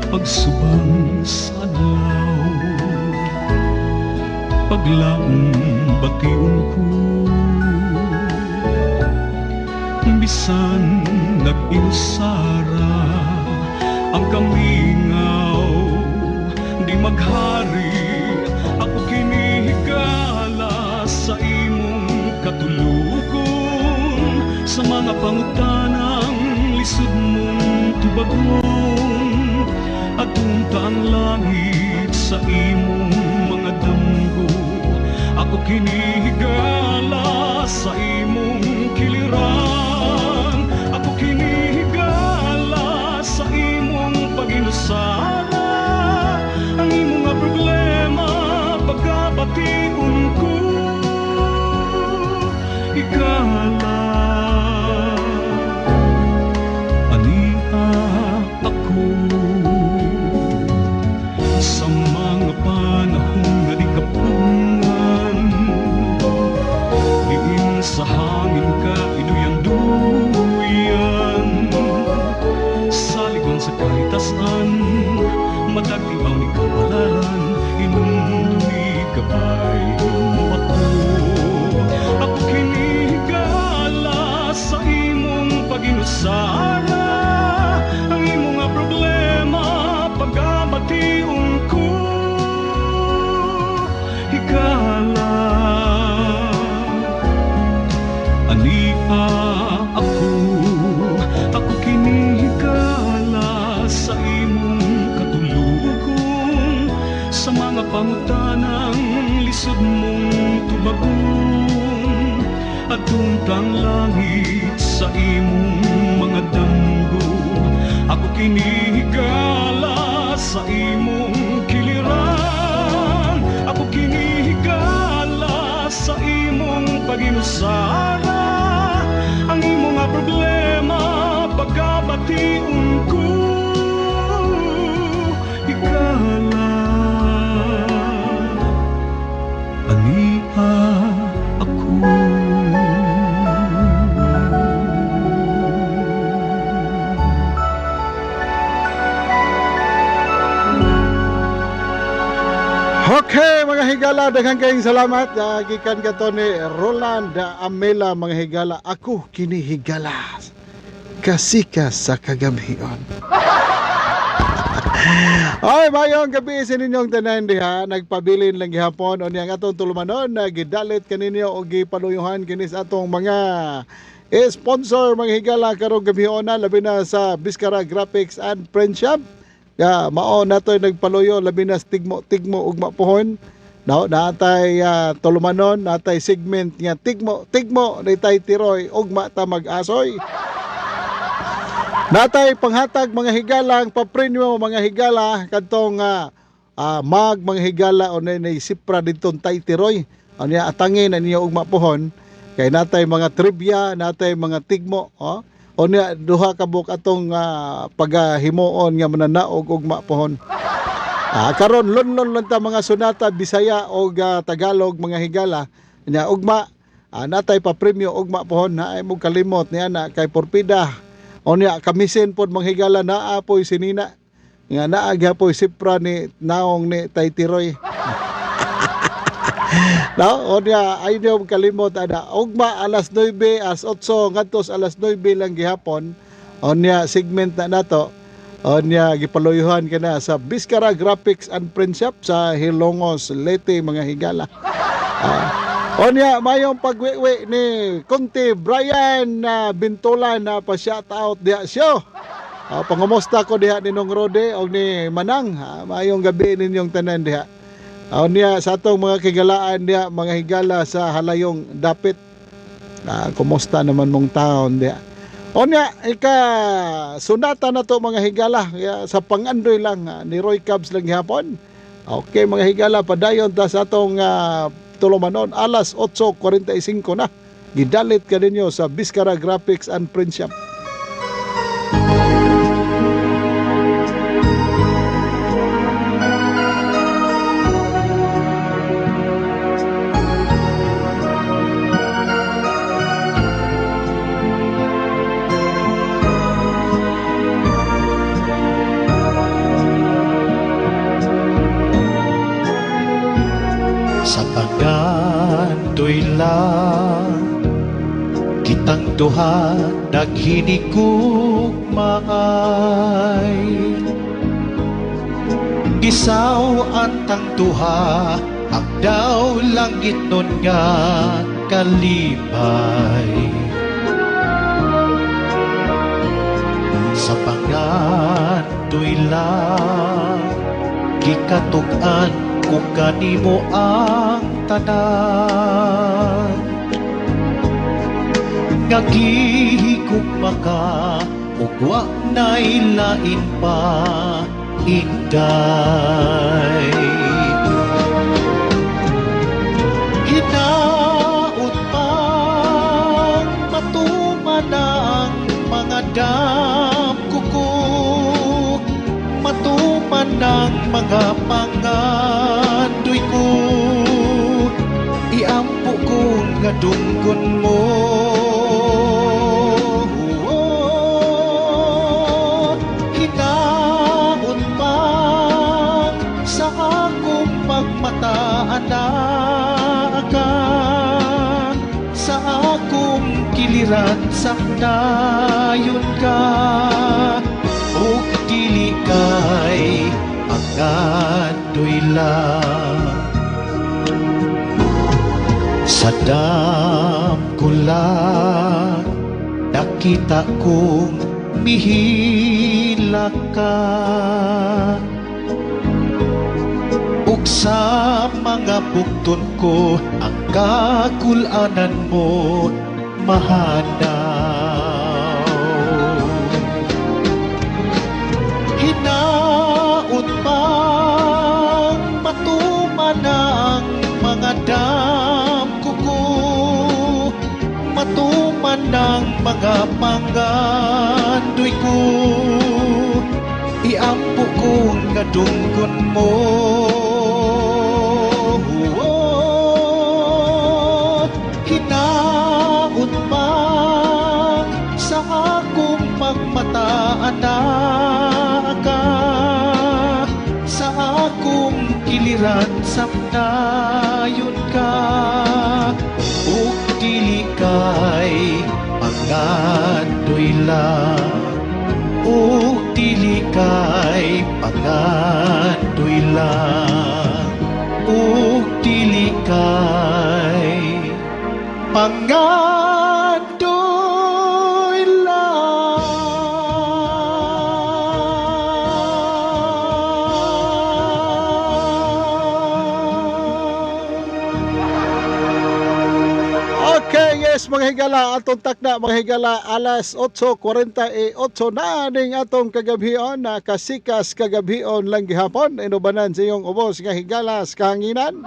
pagsubang sa adlaw. Paglaom bation ko. Bisan nag-insara ang kamingaw, di maghari. Ako kini higala sa imong katulugon, sa mga pangutanang lisod mong tubagon. At unta ang langit sa imong mga damgo. Ako kini higala sa imong kiliran. Ako kini higala sa imong paginusara. Ang imong nga problema pagkabation ko. Higala, ania ako. Sa mga panahon nga di ka pugngan, diin sa hangin ka iduyan-duyan, saligon sa kahitasan, matag ibaw ni kapalaran, inumdumi gabay mo ako. Ako kini higala sa imong paginusara. Ang imong nga problema pagkabation ko. Higala, ania ako. Ako kini higala sa imong katulugon, sa mga pangutanang lisod mong tubagon. At tungtang langit sa imong mga damgo. Ako kini higala sa imong kiliran. Ako kini higala sa imong paginusara. Ang imong nga problema pagkabation ko. Higala, ania ako. Okay, mga higala, daghang kayong salamat. Gikan kato ni Roland Amela, mga higala. Ako kini higala. Kasika sa kagabhion. Ay, mayong gabi sa ninyong tanan diha. Nagpabilin lang gihapon. O niyang atong tulumanon na gidalit kaninyo o gipaluyuhan kini sa atong mga sponsor, mga higala, karong gabi na, labi na sa Biskara Graphics and Print Shop. Ya, mao natoy nagpaluyo labi na sa tigmo tigmo ugma pohon. No, naatay tulumanon, naatay segment nga tigmo tigmo ni Tay Tiroy ugma ta mag-asoy. Natay panghatag, mga higalang paprenyo, mga higala, kadtong mag, mga higala, o nay sipra didtong Tay Tiroy. Unya atangin na niyo ugma pohon kay natay mga trivia, natay mga tigmo, oh. Unya duha ka buok atong pagahimuon nga mananaog ugma pohon. Karon lunlon lang ta mga sonata Bisaya og Tagalog, mga higala. Nya ugma natay pa premyo ugma pohon na ay mo kalimot niya na kay porpida. Unya kamisin pod, mga higala, naa poy sinina nga naa gyapoy sipra ni naong ni Tay Tiroy. No, unya ay niyo kalimot ana ugma alas 9, as 8 ngadto sa alas 9 lang gihapon. Unya segment na nato. Unya gipaluyuhan ka na sa Biskara Graphics and Print Shop sa Hilongos, Leyte, mga higala. Unya mayong pagwiwi ni Kunti Brian Bintulan na pa shout out diha siyo. Pangumusta ko diha ni Nong Rode og ni Manang. Mayong gabi ninyong tanan diha. Unya sa atong mga kigalaan diha, mga higala, sa halayong dapit. Kumusta naman mong taon diha? Unya ika sunata na to, mga higala, ya, sa pangandoy lang ni Roy Cubs lang gihapon. Okay, mga higala, padayon ta sa atong tulumanon, alas 8:45 na. Gidalit ka ninyo sa Biskara Graphics and Print Shop. Sa pagandoy lang kitang Kitang duha naghinigugmaay. Gisaw antang duha ang daw langit nun nga kalipay. Sa pangandoy lang gikatug-an ko kanimo ang tanan nga gihigugma ka ug wa na'y lain pa, inday. Hinaot pang matuman ang mga damgo ko, matuman ang mga pangandoy ko, iampo ko nga dunggon mo. Hinaot pang sa akong pagmata anak ka, sa akong kiliran sakdayon ka, ug dili kay pangandoy lang. Sa damgo lang nakita kong mihilak ka, ug sa mga bukton ko ang kakul-anan mo mahanaw. Hinaot pang matuman ang mga damgo ko, matuman ang mga pangandoy ko, iampo ko nga dunggon mo. Hinaot pang sa akong pagmata anak ka, sa akong kiliran samnayon ka, ug dili kay pangandoy lang, ug dili kay pangandoy lang, ug dili kay pangandoy lang. Okay, yes mga higala, atong takna mga higala, alas 8:48 na ning atong kagabhion na kasikas kagabhion lang gihapon inubanan sa iyong ubos nga higala sa kahanginan.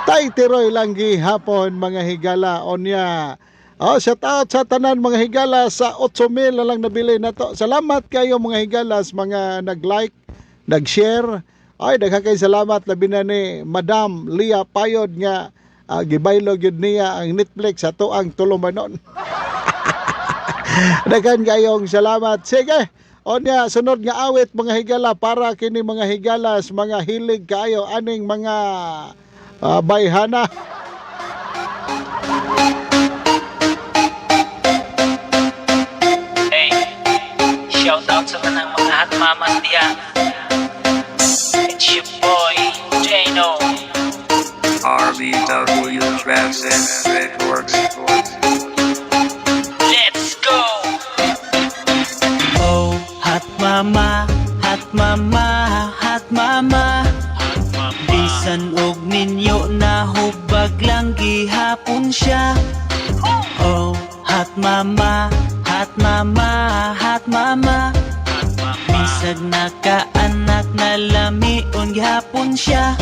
Tay tiroy lang gihapon mga higala onya. Oh, shout out sa tanan mga higala sa 8,000 na lang nabili na to. Salamat kayo mga higala sa mga nag-like, nag-share. Ay, daghan kay salamat labi na ni Madam Lia Payod nga gibaylo gyud niya ang Netflix sa tuang tulumanon. Daghan kayong salamat. Sige. Onya, sunod nga awit mga higala para kini mga higalas, mga hilig kaayo aning mga bayhana. Hey, shout out sa tanang mga hot mamas diha. It's your boy, Jano. RBW Transit Networks. Let's go! Oh, hot mama, hot mama, hot mama. Bisan og ninyo na hubag lang gihapon siya. Oh, hot mama, hot mama, hot mama. Bisag nakaanak na lamion gihapon siya.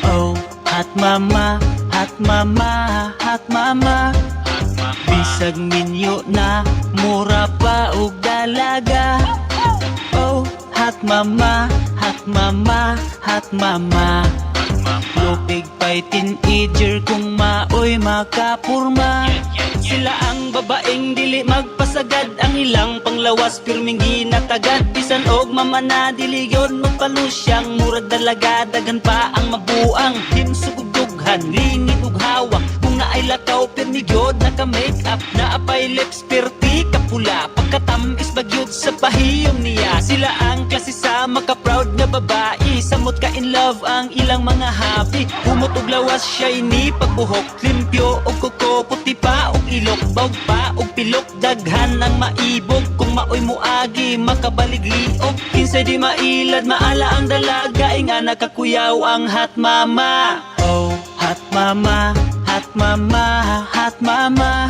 Oh, hot mama, hot mama, hot mama. Bisag minyo na mura pa og dalaga. Oh, hot mama, hot mama, hot mama. Lupig pa'y teenager kung maoy makapurma. Sila ang babaeng dili magpasagad. Ang ilang panglawas pirming ginatagad. Bisan og mama na dili yon magpalusyang. Murag dalaga daghan pa ang mabuang. Himsog og dughan, lingid og hawak. Kung naay Naay lakaw pirmi gyud naka make up. Naapay lips pirti kapula. Pagkatamis bagyod sa pahiyom niya. Sila ang klase sa maka-proud nga babae. Samot ka in love ang ilang mga happy. Humot og lawas siya'y ni pagbuhok. Limpyo og kuko, puti pa og ilok. Bawg pa og pilok, daghan ang maibog. Kung maoy muagi, makabalig-liog. Kinsay di mailad, maala ang dalaga. Inga nakakuyaw ang hot mama. Oh, hot mama, hot mama, hot mama.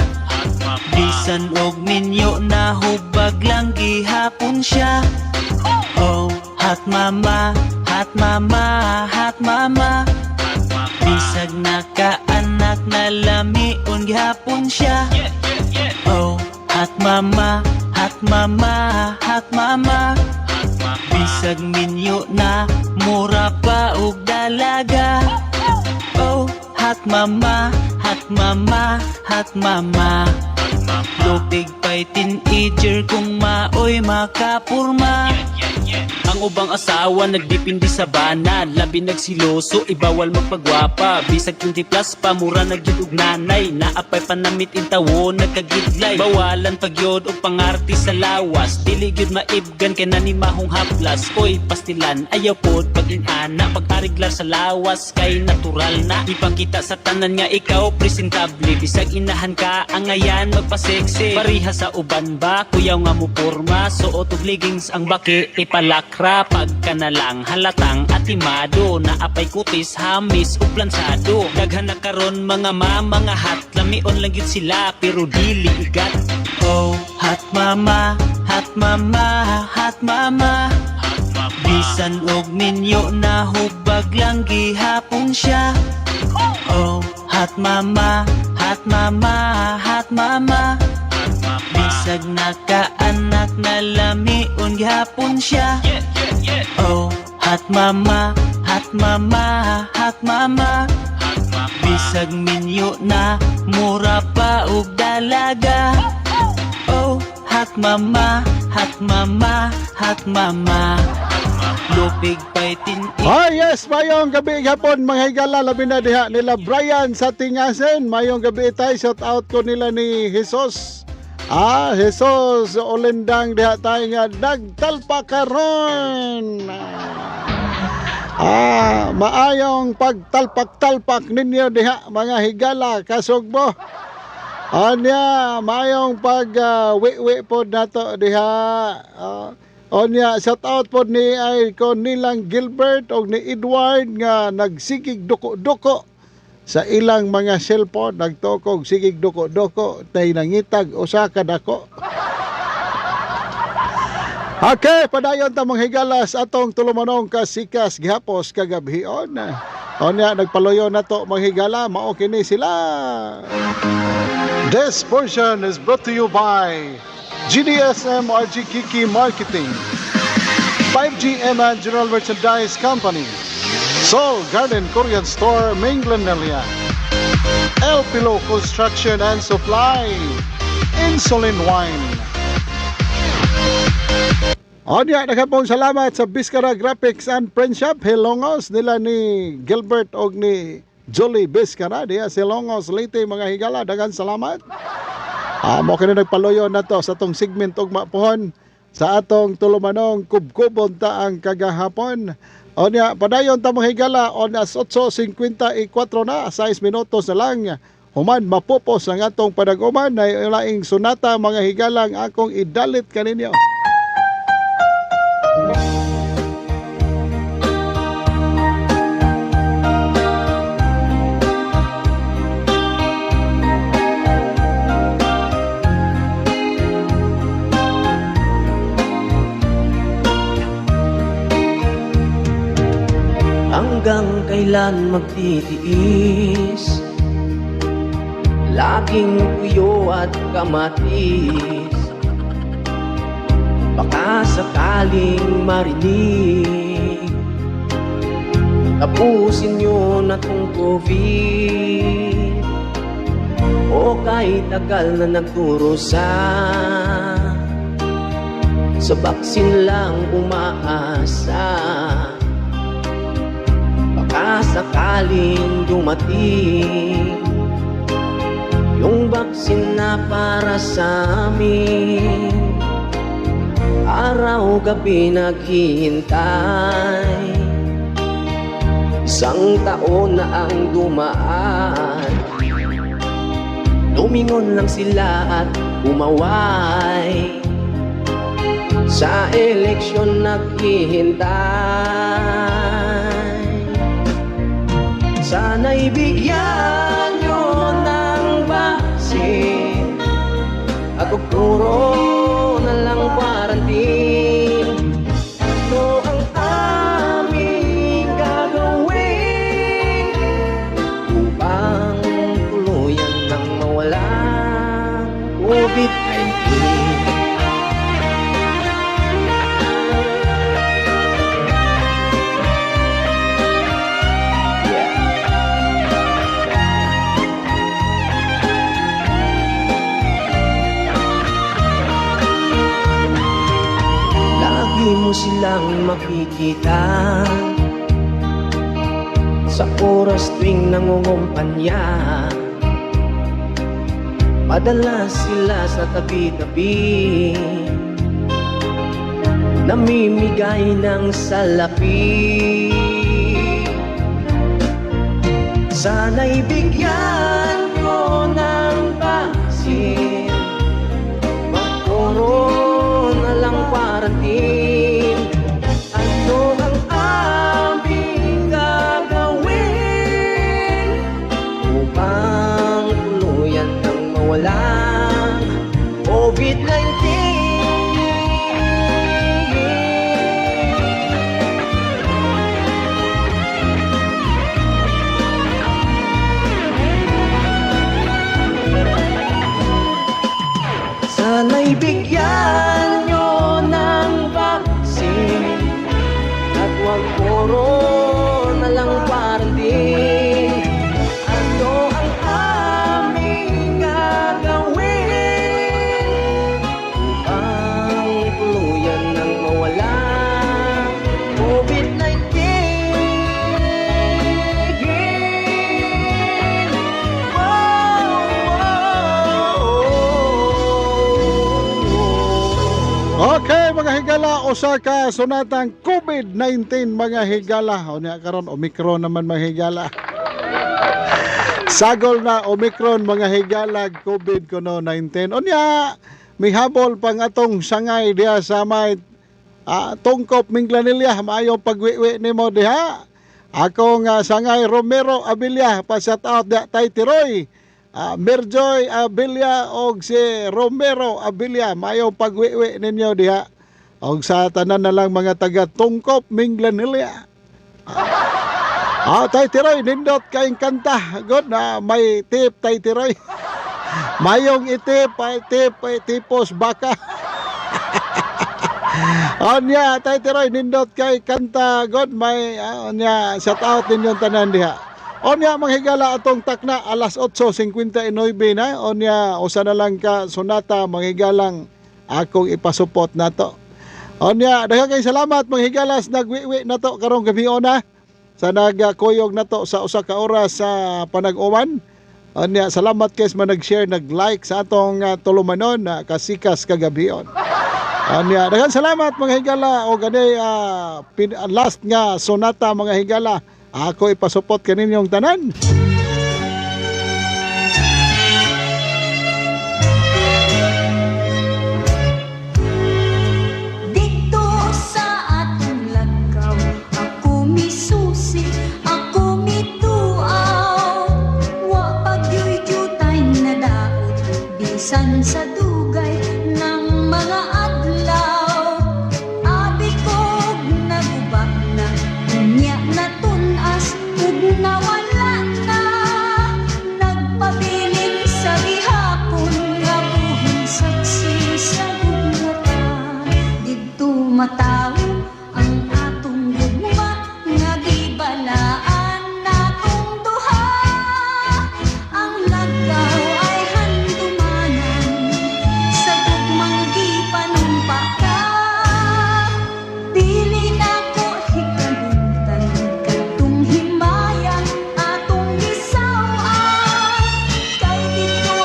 Bisan og minyo na hubag lang gihapon siya. Oh, hot mama, hot mama, hot mama. Bisag nakaanak na lamion gihapon siya. Oh, hot mama, hot mama, hot mama. Bisag minyo na mura pa og dalaga. Oh, hot mama, hot mama, hot mama. Lupig pa'y teenager kung maoy makapurma. Ang ubang asawa nagdipindi sa bana. Labi nagsiloso, ibawal magpagwapa. Bisag 20 plus pa, mura nagyud og nanay. Naapay panamit intawo, nagkagidlay. Bawalan pagyod og pangarti sa lawas. Dili gyud maibgan kay nanimahong haplas. Oy, pastilan, ayaw pod pag inana. Pag-ariglar sa lawas, kay natural na. Ipakita sa tanan nga ikaw presentable. Bisag inahan ka, angayan magpaseksi. Pariha sa uban ba, kuyaw nga mo porma. Suot og leggings ang baki, ipalakra. Pagka na lang halatang atimado. Naapay kutis, hamis ug plansado. Daghan na karon mga mga hot. Lamion lang gyud sila pero dili igat. Oh, hot mama, hot mama, hot mama. Bisan og minyo na hubag lang gihapon siya. Oh, hot mama, hot mama, hot mama. Bisag nakaanak na lamion gihapon siya. Oh, hot mama, hot mama, hot mama. Bisag minyo na mura pa og dalaga. Oh, hot mama, hot mama, hot mama. Lupig pa'y tin. Ay, yes, mayong gabi gihapon mga higala, labi na diha nila Brian sa Tingasen. Mayong gabi tay, shout out ko nila ni Jesus. Ah, Jesus Olendang diha tayo nga nagtalpa karon. Ah, maayong pagtalpak-talpak ninyo diha mga higala kasugbo. Anya, maayong pag wi-wi pod nato diha. Onya, shout out pod ni ay ko nilang Gilbert og ni Edward nga nagsigig duko-duko sa ilang mga cellphone, nagtukog sigig duko-duko tay nangitag usa ka dako. Okay, padayon ta mga higala sa atong tulumanong kasikas gihapos kagabhion. Onya, nagpaluyo na to mga higala, mao kini sila. This portion is brought to you by GDSM RG Kiki Marketing, 5G MN General Merchandise Company, Seoul Garden Korean Store, Minglanilla, El Pilo Construction and Supply, Insulin Wine. Onya, daghan pong salamat sa Biskara Graphics and Print Shop, Hilongos, nila ni Gilbert og ni Jolie Biskara, diya sa Hilongos, Leyte, mga higala, daghan salamat. Ah, mo kini nagpaluyo na to sa atong segment ugma pohon sa atong tulumanong kubkubon ta ang kagahapon. Onya, padayon ta mga higala, onas 8:54 na, 6 minutos na lang. Human mapupos ang atong panaguman na laing sunata mga higalang akong idalit kaninyo. Hanggang kailan magtitiis? Laging tuyo at kamatis. Baka sakaling marinig, tapusin nyo na tong COVID. O kahit tagal na nagdurusa, sa baksin lang umaasa. Baka sakaling dumating Nung baksina para sa amin, araw-gabi naghihintay. Isang taon na ang dumaan, lumingon lang sila at umaway. Sa eleksyon naghihintay. Sana'y bigyan nyo ng baksin at huwag puro na lang quarantine. Ano ang aming gagawin upang tuluyan nang mawala ang COVID-19? Yeah. Lagi mo silang makikita sa oras tuwing nangungumpanya. Madalas sila sa tabi-tabi, namimigay ng salapi. Sana'y bigyan ko ng baksin, magpuro na lang quarantine. Ano ang aming gagawin upang tuluyan nang mawala ang COVID-19? Sana'y bigyan nyo ng baksin at huwag puro na lang quarantine. Ano ang aming gagawin upang tuluyan nang mawala COVID-19? Okay mga higala, usa ka sonatang COVID-19 mga higala. O niya karon Omicron naman mga higala. Sagol na Omicron mga higala, COVID kuno 19. Unya mihabol pang atong sangay diha sa may Tungkop Minglanilla, maayo pagwiwi nimo diha. Ako nga sangay Romero Abilia, pa shout out diha tay Tiroy. Merjoy Abilia og si Romero Abilia, maayo pagwiwi ninyo diha. Og sa tanan na lang mga taga Tungkop Minglanilla. Tay Tiroy, nindot kayong kanta. Good na may tip tay Tiroy. Mayong itip, ay tip, ay tipos baka. Onya, tay Tiroy, nindot kay kanta. God, may onya, shout out ninyong tanan diha. Onya, mga higala atong takna alas 8:59 na. Onya, usa na lang ka sonata mga higalang akong ipasupot nato. Onya, daghang kay salamat mga higalas nagwiwi nato karong gabi ona sa nagkuyog nato sa usa ka oras sa panag-uman. Onya, salamat kay sa nag-share, nag-like sa atong tulumanon na kasikas kagabion. Onya, daghang salamat mga higala o gani last nga sonata mga higala ako ipasupot kaninyong tanan. Dito sa atong lakaw, ako misusi, ako mituaw. Wa pagyo'y jutay na daot, bisan sa dugay ng mga adlaw. Abi kog naguba na, unya natunas, ug nawala na. Nagpabilin sa gihapon nga buhing saksi sa gugmata. Didto matawo ang atong gugma nga gibalaan natong duha. Ang lagaw ay handumanan sa gugmang gipanumpa ka. Dili nako hikalimtan kadtong himaya atong gisaw-an. Kay didto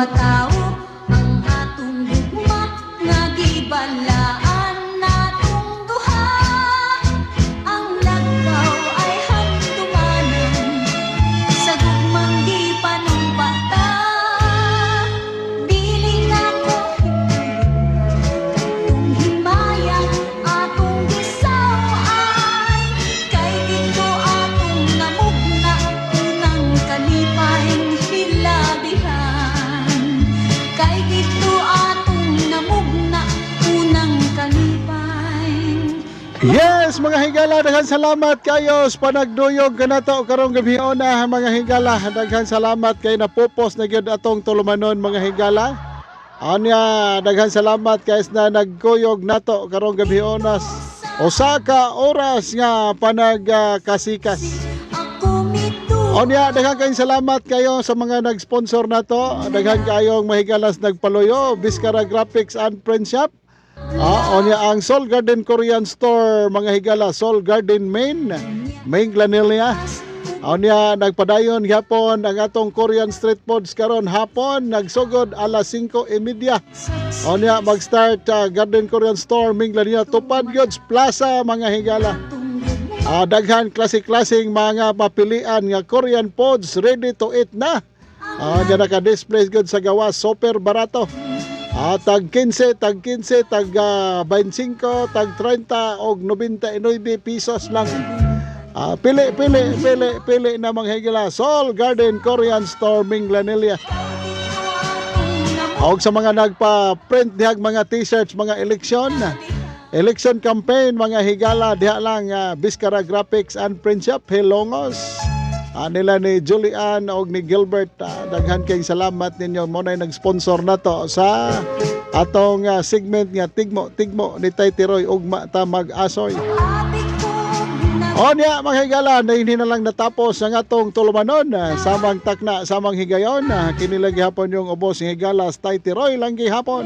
Matawo ang atong gugma nga gibalaan natong duha. Ang lagkaw ay handumanan sa gugmang gipanumpata. Dili nako katong himaya atong gisaw-an, kay didto atong namugna unang kalipay hilabihan, kay didto atong namugna unang kalipay. Yes, mga higala, daghan salamat kayo sa panagduyog kanato karong gabi na, mga higala. Daghan salamat kay napupos na gyud atong tulumanon, mga higala. Anya, daghan salamat kay na nagkuyog nato karong gabi onas. Usa ka oras nga panagkasikas. Onya, daghan kayong salamat kayo sa mga nag-sponsor nato. Daghan kayong mahigalas nagpaluyo, Biskara Graphics and Print Shop. Onya ang Seoul Garden Korean Store, mga higala, Seoul Garden Main, Minglanilla. Onya nagpadayon gyapon ang atong Korean street foods karon hapon, nagsugod alas 5:30. Onya mag-start Garden Korean Store Minglanilla, Tupad Goods Plaza, mga higala. Daghan klase-klaseng mga mapilian nga Korean foods, ready to eat na. Diyan naka-display good sa gawas, super barato. Tag 15, tag 15, tag 25, tag 30 og 99 pesos lang. Pili, pili, pili, pili na, mga higala. Seoul Garden Korean Store Minglanilla. Og sa mga nagpa-print dihag mga t-shirts, mga election campaign, mga higala, diha lang Biskara Graphics and Print Shop, Hilongos. Nila ni Julian og ni Gilbert, daghan kayong salamat ninyo mo na nag-sponsor nato sa atong segment nga Tigmo Tigmo ni Tay Tiroy, Ugma Ta Mag-asoy. Onya, mga higala, na na lang natapos ang atong tulumanon. Samang takna, samang higayon. Kini lang gihapon yung ubos ng higala, Tay Tiroy lang gihapon.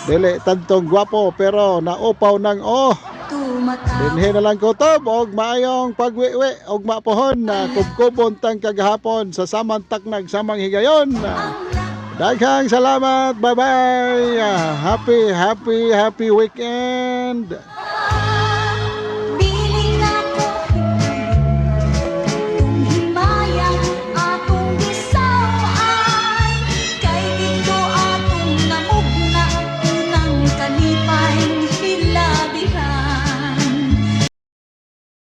Dili tantong gwapo pero naupaw ng oh. Dinhi na lang kutob og maayong pagwiwi og mapohon na kubkubon tang kagahapon sa samang taknag samang higayon. Daghang salamat. Bye-bye. Happy happy happy weekend.